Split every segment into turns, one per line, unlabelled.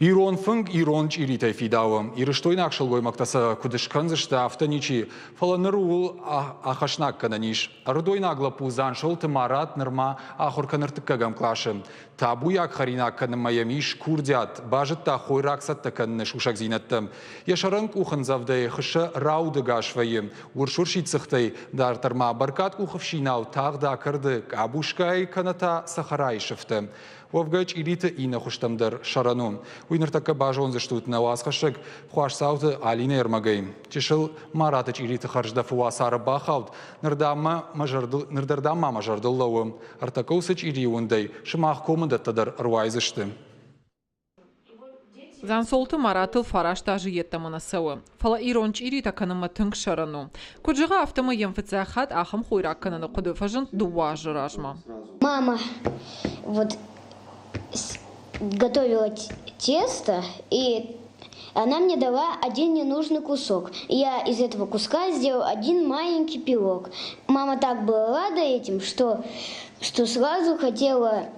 Ирон фынг ирон чъиритӕй фидауы. Ирыстойнаг сылгоймӕгтӕ сӕ куыд скӕндзысты, афтӕ ничи. Фӕлӕ ныр ууыл ахӕснаг кӕнӕн ис. Ӕрыдойнаг лӕппу Дзансолты Марат нырма ахуыр кӕны ӕртыккӕгӕм къласы. Табуйаг хӕринаг кӕнынмӕ йӕм ис курдиат, базыдта хойраг цӕттӕ кӕныны сусӕгдзинӕдтӕ. Йӕ сӕрӕн къухындзӕвдӕй хыссӕ раудӕгас вӕййы. Урс-урсид цыхтӕй дарддӕр ма бӕркад къухыфсинау тагъд акӕрды къабускайы кӕнӕ та цӕхӕрайы сыфтӕ. Уӕвгӕ чъириты иннӕ хуызтӕм дӕр сӕрӕн у. Уый ныртӕккӕ базондзыстут нӕ уацхӕссӕг Хуасдзауты Алинӕ ӕрмӕгӕй. Чысыл Мараты чъириты хӕрздӕфы уацары бахауд, ныр дӕр ма мӕ зӕрдыл лӕууы. Ӕртӕккӕ уыцы чъирийы уындӕй сымах комыдӕттӕ дӕр ӕруайдзысты.
Дзансолты Маратыл фараст азы йеддӕмӕ нӕ цӕуы, фӕлӕ ирон чъиритӕ кӕнынмӕ тынг сӕрӕн у. Куыд зӕгъы, афтӕмӕй йӕм фыццаг хатт ахӕм хойраг кӕныны хъуыды фӕзынд дыууӕ азы размӕ.
Мама вот готовила тесто, и она мне дала один ненужный кусок. Я из этого куска сделала один маленький пирог. Мама так была рада этим, что сразу хотела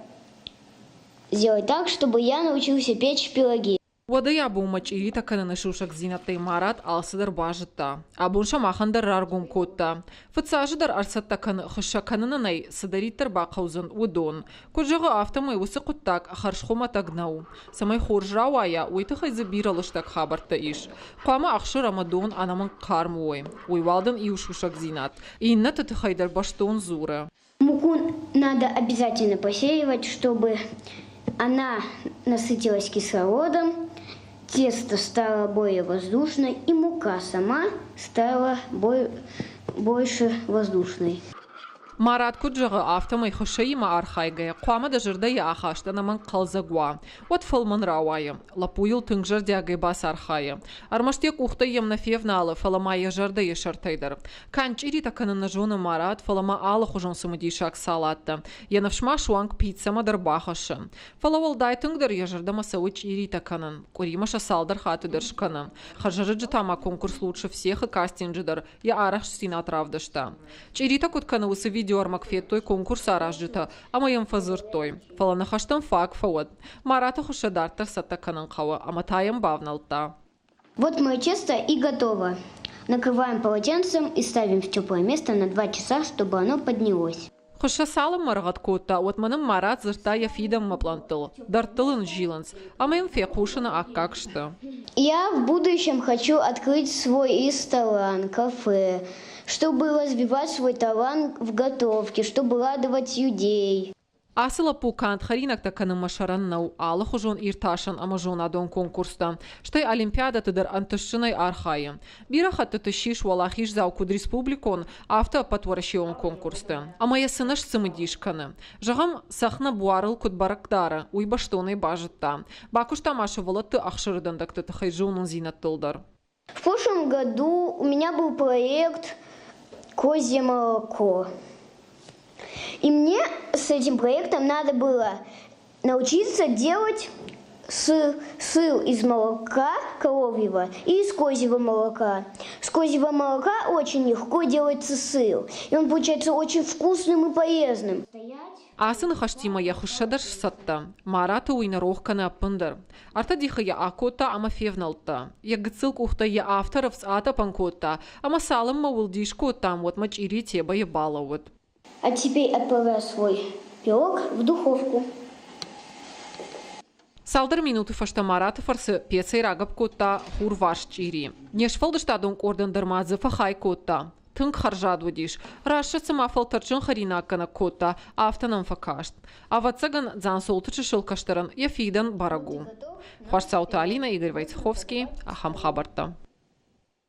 сделать так, чтобы я научился печь пироги.
Уӕдӕй абонмӕ чъиритӕ кӕныны сусӕгдзинӕдтӕй Марат алцыдӕр базыдта. Абон сӕ махӕн дӕр раргом кодта. Фыццаджыдӕр ӕрцӕттӕ кӕны хыссӕ кӕнынӕн ӕй цыдӕриддӕр бахъӕудзӕн, уыдон. Куыд зӕгъы, афтӕмӕй уыцы хъуыддаг хӕрзхуымӕтӕг нӕу. Цӕмӕй хорз рауайа, уый тыххӕй дзы бирӕ лыстӕг хабӕрттӕ ис. Хъуамӕ ӕхсыр ӕмӕ дон ӕнӕмӕнг хъарм уой. Уый уал дын иу сусӕгдзинад. Иннӕты тыххӕй дӕр бӕстон дзуры.
Муку надо обязательно посеивать, чтобы она насытилась кислородом, тесто стало более воздушной и мука сама стала больше воздушной.
Марат куыд зӕгъы, афтӕмӕй хыссӕимӕ архайгӕйӕ, хъуамӕ дӕ зӕрдӕйы ахаст ӕнӕмӕнг хъӕлдзӕг уа, уӕд фӕлмӕн рауайы. Лӕппуйыл тынг зӕрдиагӕй бацархайы. Ӕрмӕст йӕ къухтӕй йӕм нӕ февналы, фӕлӕ ма йӕ зӕрдӕйы сӕртӕй дӕр. Канд чъиритӕ кӕнын нӕ зоны Марат, фӕлӕ ма алыхуызон цымыдисаг салаттӕ. Йӕ ныфс ма суанг пиццӕмӕ дӕр бахӕссы. Фӕлӕ уӕлдай тынгдӕр йӕ зӕрдӕмӕ цӕуы чъиритӕ кӕнын. Къуыримӕ сӕ цалдӕр хатты дӕр скӕны. Хӕрзӕрӕджы та ма конкурс «Лучше всех»-ы кастинджы дӕр йӕ арӕхстдзинад равдыста. Чъиритӕ куыд кӕны, уыцы видеоӕрмӕг федтой конкурсы аразджытӕ ӕмӕ йӕм фӕдзырдтой. Фӕлӕ ныхӕстӕм фаг фӕуӕд. Мараты хуыз сӕ дарддӕр цӕттӕ кӕнын хъӕуы ӕмӕ та йӕм бавнӕлдта.
Вот мое тесто и готово. Накрываем полотенцем и ставим в теплое место на 2 часа, чтобы оно поднялось.
Хуыссӕ цалынмӕ ӕргъад кодта, уӕдмӕ нын Марат дзырдта йӕ фидӕнмӕ пълӕнттыл, дӕрдтыл ын зилынц ӕмӕ йын фехъусыны аккаг сты.
Я в будущем хочу открыть свой ресторан, кафе, чтобы развивать свой талант в готовке, чтобы радовать людей.
Ацы лӕппу канд хӕринӕгтӕ кӕнынмӕ сӕрӕн нӕу, алыхуызон иртасӕн ӕмӕ зонадон конкурстӕ, стӕй олимпиадӕты дӕр ӕнтыстджынӕй архайы. Бирӕ хӕттыты ссис уӕлахиздзау куыд республикон, афтӕ ӕппӕтуӕрӕсеон конкурсты. Ӕмӕ йӕ цы нӕ сцымыдис кӕны. Зӕгъӕм, цӕхх нӕ буарыл куыд бӕрӕг дары, уый бӕстонӕй базыдта. Бакуыста ма сывӕллӕтты ӕхсыры дӕндӕгты тыххӕй зонындзинӕдтыл дӕр.
В прошлом году у меня был проект «Козье молоко». И мне с этим проектом надо было научиться делать сыр, сыр из молока коровьего и из козьего молока. С козьего молока очень легко делается сыр, и он получается очень вкусным и полезным.
Ацы ныхӕстимӕ йӕ хуыссӕ дӕр сцӕттӕ. Мараты уый нӕ рох кӕны ӕппындӕр. Ӕртӕ дихы йӕ акодта ӕмӕ февнӕлдта. Йӕ гыццыл къухтӕй йӕ афтӕ рӕвдз атъӕпӕн кодта, ӕмӕ цалынмӕ уыл дис кодтам, уӕдмӕ чъири тебӕйы балӕууыд.
А теперь отправляю свой пирог в духовку.
Цалдӕр минуты фӕстӕ Мараты фӕрцы пецӕй рагӕпп кодта хурварс чъири. Не сфӕлдыстадон къордӕн дӕр ма дзы фӕхай кодта. Тынг хӕрзад уыдис. Раст цыма фӕлтӕрдджын хӕринаггӕнӕг кодта, афтӕ нӕм фӕкаст. Ӕвӕццӕгӕн, Дзансолты чысыл кӕстӕрӕн йӕ фидӕн бӕрӕг у. Хуасдзауты Алинӕ, Игорь Войцеховский, ахӕм хабӕрттӕ.